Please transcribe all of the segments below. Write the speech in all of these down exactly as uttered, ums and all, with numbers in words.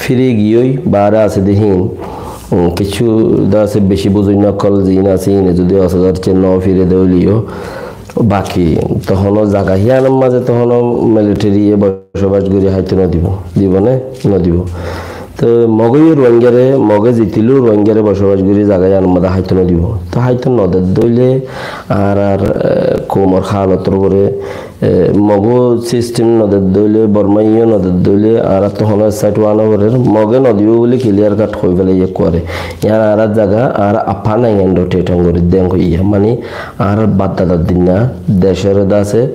firi giyói baáre asé de híin, um, kissú de asé beci buzóinna ókkol ziín asé, híine zodi asé zar ce no fire de óileyo baki, tohóno zaga híyanor mazé tohóno militariye bocobac gorí háito no dibo, dibo né? No dibo. Te Moge yó Ruáingare, Moge zitiló Ruáingare bocobac gorí zaga híyanor mazé háito no dibo. Te háito no de de óile añárar, eh, koumor hálotor uore, eh, Moge sistem no de de óile, Bormaye yó no de de óile, añára tohóno sait ówa no forer, Moge no dibo buli kiliyar kat hoi félaiye ekkuare. Yián añárar zaga, añára afán aiyén rotate gorí de hoiye. Mani añárar baddadar dinna decóre de asé,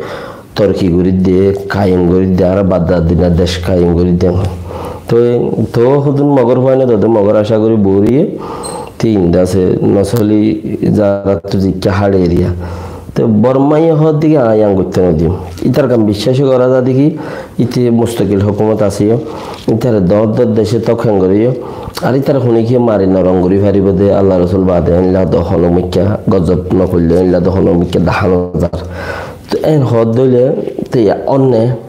torki gorí de, kaim gorí de, añára baddadar dinna dec kaim gorí de. Toi, to hodún Mogor fuain no de de, Mogor acá gorí bóriye, tin de asé, no soli zarattú zikká háre eriya. Te Bormaye hoó de ki añí yián goittó no dim. Ítar kam biccác gorá za de ki, íte mustakil hókumot asé yó. Ítare dor dor dece tok héng gorí yó. Ar ítare hone ki mari norom gorí faribo de, Allah Rosul bade, éilla de hono mikká gozob no foille, éilla de hono mikká dahá no zar. Te en hoó de óile, te ya onne,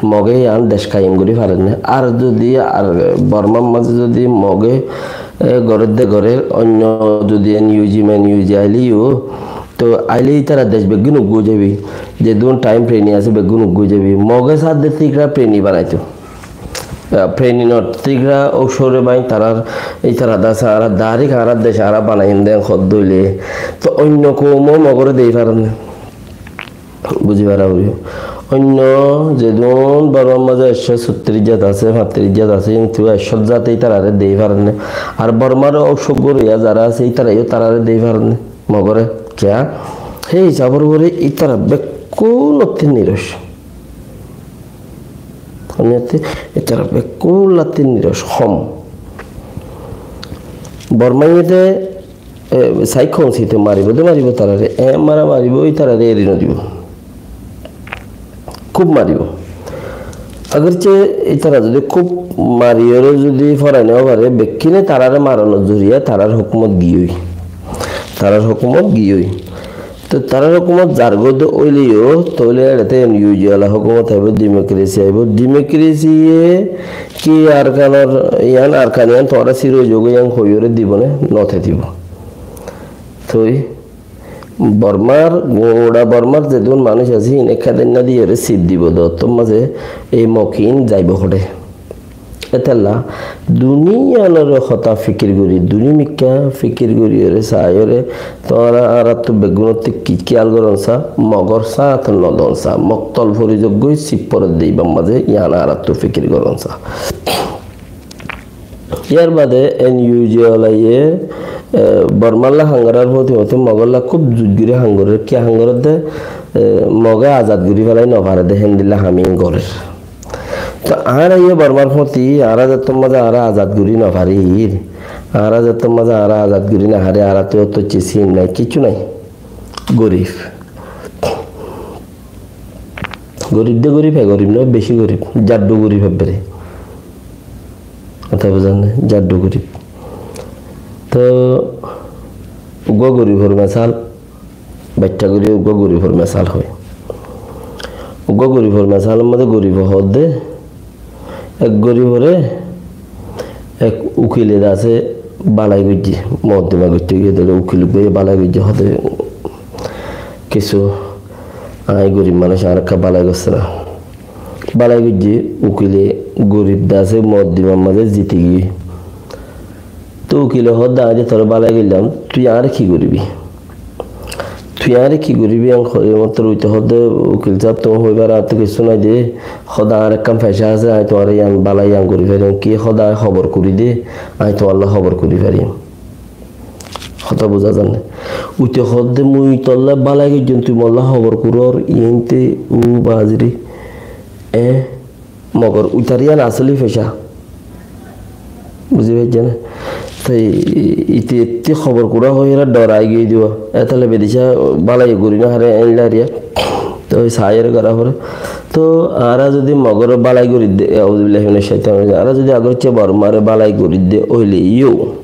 Moge yián dec kaim gorí farer né? Ar zodi ar Bormar mazé zodi Moge, e, gorer de gorer, oinno zodi NUG, MNUG aile yó, to aile ítara dec beggún uggúa ói zaibo. Zedún thaim preni asé beggún uggúa ói zaibo. Moge sá de Tigra preni banaito. E, preni not, Tigra óusore bái tarar, ítara de asé añára dairek añárar dec añára banaiyum de hoó de óile. To oinno koum ó Mogore dei farer né? Buzí fara foribó. Oinno zedún Bormar mazé ekcó sottiríc zat asé, fañttiríc zat asé, kintu ekcó zate ítarare dei farer né? Ar Bormar óusor goróya zara asé, ítara yó tarare dei farer né? Mogore. Kiyá? Hé hísabor uore ítara bekkúnottí niroc. Ítara bekkúnottí niroc hom. Bormaye de E, sai kounsite maribó de maribó tarare, e mara maribó, ítarare eri no dibo. Kúb maribó. Agarce ítara zodi kúb mariyóre zodi forai no fare, bekkúne tarare maronor zoriya tarar hókumot giyói. Tarar hókumot giyói. To tarar hókumot zargói de óileyo, tóile eçete NUG ola hókumot aibó, demokresi aibó. Demokresiye ki Arkanor yián, Arkan yián tuáñra sir ói zogói yián hoiyóre dibo né? No te dibo. Toi Bormar, gura Bormar zedún manúic asé, híine kédenna diyóre sir dibo de, ottór mazé ei mokín zaibo hoçé. Étella duniyanor hotá fikir gorí, duni mikká fikir goríyore saiyóre, tuáñra añárattú beggúnottú ki kiyal goron sá, Mogor sáñt no don sá, Mog tol fori zoggói sip forer de íbar mazé, yián añárattú fikir goron sá. Yar bade NUG olaye, e, Bormalla ham gorar foti foti Mogolla kúb zuj gorí ham gorer, kiyá ham gorer de, e, Moge azad gorí felai no fare de, héndilla ham ín gorer. To añára yó Bormar foti, añára zettór mazé añára azad gorí no farir, añára zettór mazé añára azad gorí no fari, añárattú ottór cé sim nai, kissú nai. Gorif. Gorif de gorif, e gorif no, beci gorif. Jaddu gorif ebbere. Hotá buzón né? Jaddu gorif. To uggúa gorifor mesal, baiththá gorí uggúa gorifor mesal hoi. Uggúa gorifor mesalor mazé gorife hoó de, ek gorifore ek ukile de asé balai goijjé, mokoddima goittó giyé de ukil uggúaye balai goijjé hoó de, kissú añí gorif manúic, añáre ekká balai gossé na. Balai goijjé, ukile gorif de asé mokoddimar mazé ziti giyé. Te ukile hoó de, añí de tore balai goillám, tui añáre ki goribi? Tui añáre ki goribi? Añí hoór, mottor uite hoó de, ukil sáb, tuñí hoibar añáttu kissú nai de, hoó de añár ekkán feca asé, añí tuáñre yián balai yián gori farim. Ki hoó de, añí hóbor kuri de, añí tuáñlla hóbor kuri farim. Hotá buzá zar né? Uite hoó de, mui tolla balai goijjóm, tui molla hóbor kuror, iín te u baziri. E, Mogor uitar yián asóli feca. Buzí faijjó né? Toi ite, ite hóbor kura hoiyóre dhorai giyói dibo. Ettólla bedecá balai gori no fare, éilla eriya. Toi saiyóre gora fore. To añára zodi Mogore balai gori de, auzubillahi minash shaitanir rajim. Añára zodi agorce Bormare balai gori de óile yó,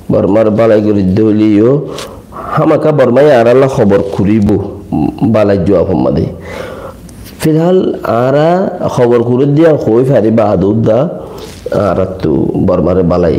Bormare balai gori de óile yó, hámaka Bormaye añáralla hóbor kuribo, balai juwab homma de. Filhal añára hóbor kuri diya hoi fari baade udda, Añárattú Bormare balai